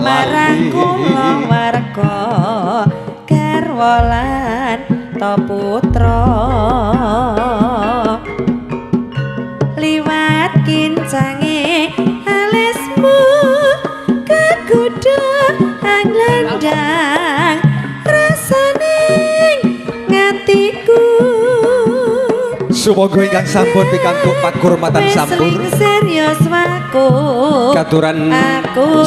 Marang kula warga garwa lan ta putra liwat kincange alismu kagodha anglandang rasane ngatiku. Sumangga ingkang sampun pikantuk pakurmatan sampur katuran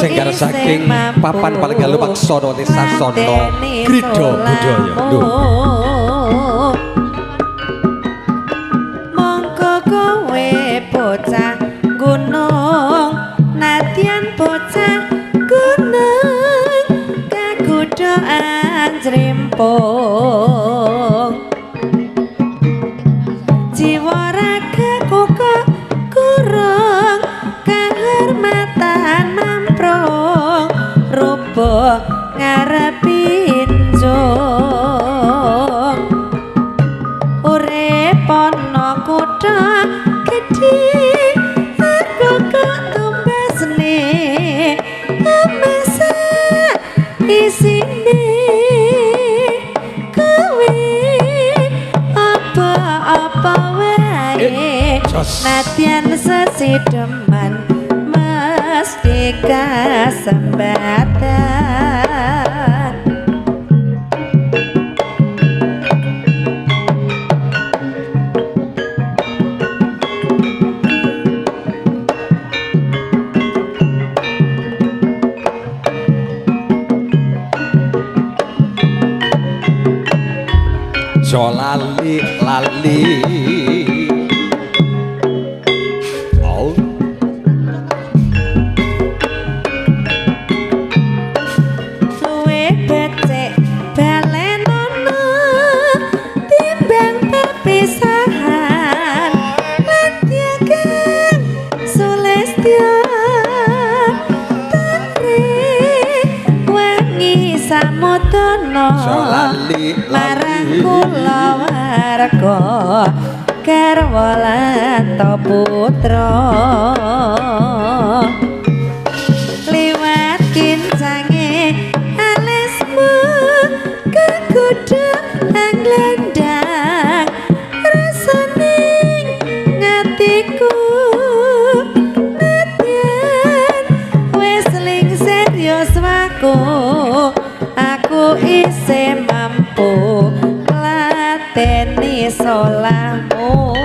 jenggar saking papan paling galuh paksana sasana krida budaya. Mongko kowe bocah gunung nadyan bocah gunung kagodha anjrimpung jiwa ragaku kok kurang kahormatan mamprung rubuh ngarepin jong urip ana kutha gedhe aku kok tumbasne masak isine kowe apa-apa wae nadyan sesideman mesti kasembatan. Jo lali lali. Oh. Luwe becik balenono timbang perpisahan lan tiagang sulestya tari wangi samudana marang kula warga garwa lan ta putra liwat kincange alismu kagodha anglandang rasane ngatiku nadyan wis lingsir yuswaku aku isih mampu nglateni salahmu.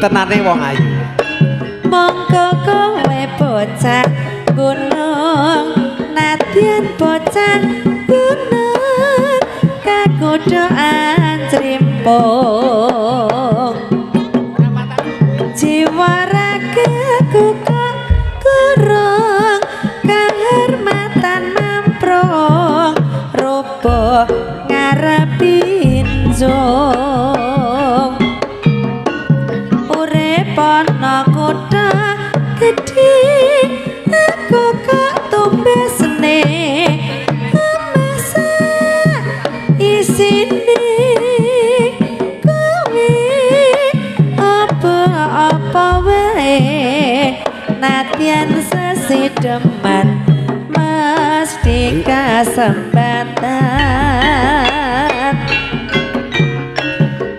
Tenane wong ayu. Mongko kowe bocah gunung nadyan bocah gunung kagodha anjrimpung jiwa ragaku kok kurang kahormatan mamprung rubuh ngarepin jong urip ana kutha gedhe aku kok tumbasne masak isine kowe apa-apa wae nadyan sesideman mesti kasembatan.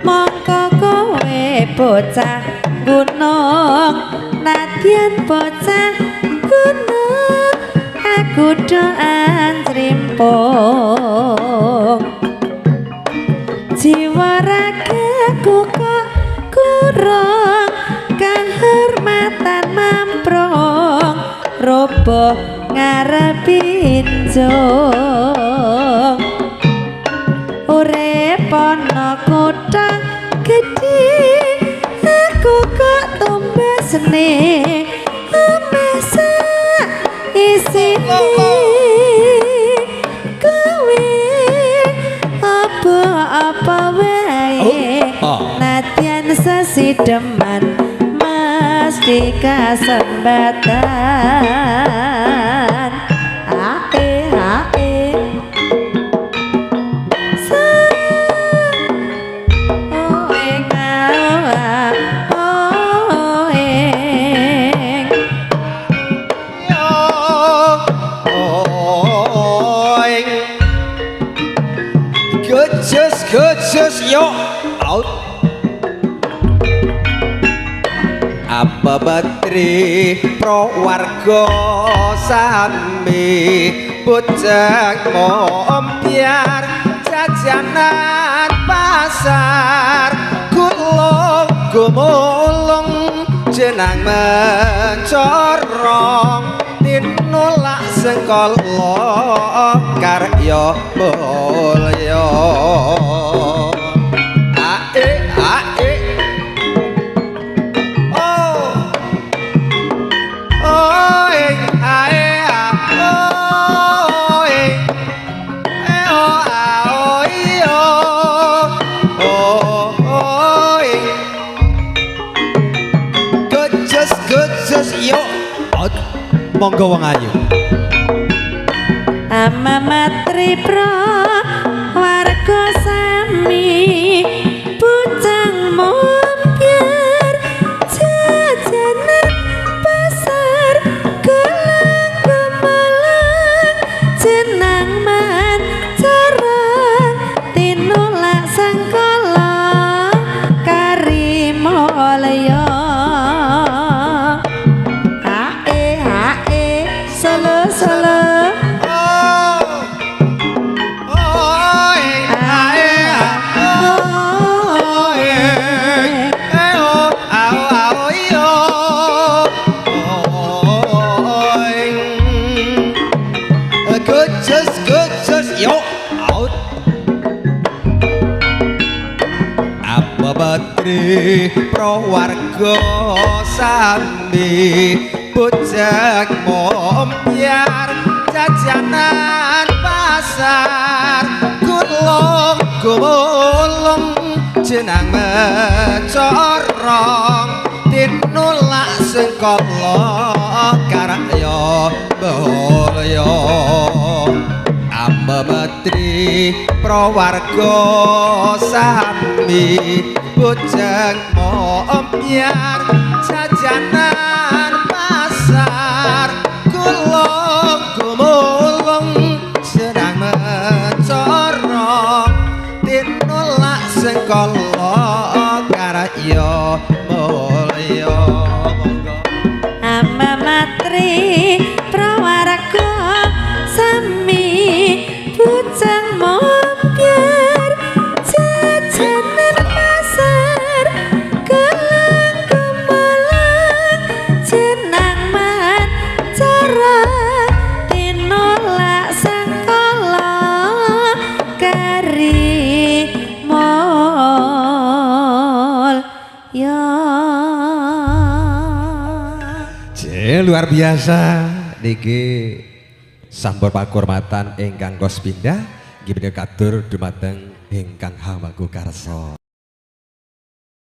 Mongko kowe bocah gunung, nadyan bocah gunung aku doan crimpung. Jiwa ragaku kok kurang kahormatan mamprong, roboh ngarep injung. Urip ana kutha gedhe aku kok tumbasne omah sak isine. Kowe apa-apa wae nadyan sesideman mesti kasembatan. Ae ae sa oh ing ah, oh ing. Yo oing. Gejus gejus yo out. Apa batri pro warga sami bocah mompiar jajanan pasar gulung gumulung jenang mencorong tinulak sengkala karya mulya. Ae ae oh oh ing ae a oh ing e o a o i o oh oh ing. Gejes gejes yo out. Monggo wong ayu. Ama matri pro warga sami bujang mompiar jajanan pasar gelang gemelang jenang mancarang tinulak sangkala karimulya. Ae ae solo solo. Oh oh ing ae a oh ing e o a o a o i o oh ing. Gejes gejes yo out. Apa batri pro warga sami bocah mompiar jajanan pasar gulung gumulung jenang mencorong tinulak sengkala karya mulya. Amba metri pro warga sami bocah mompiar jajanan pasar gulung gumulung jenang mencorong tinulak sengkala karya mulya. Monggo. Ama matri prawarga sami bujang mompiar jajanan pasar gelang gemelang jenang mancarang tinulak sangkala karimulya. J, luar biasa niki sampur pakurmatan ingkang kos pindah nggih menika katur dumateng ingkang hamangku karsa.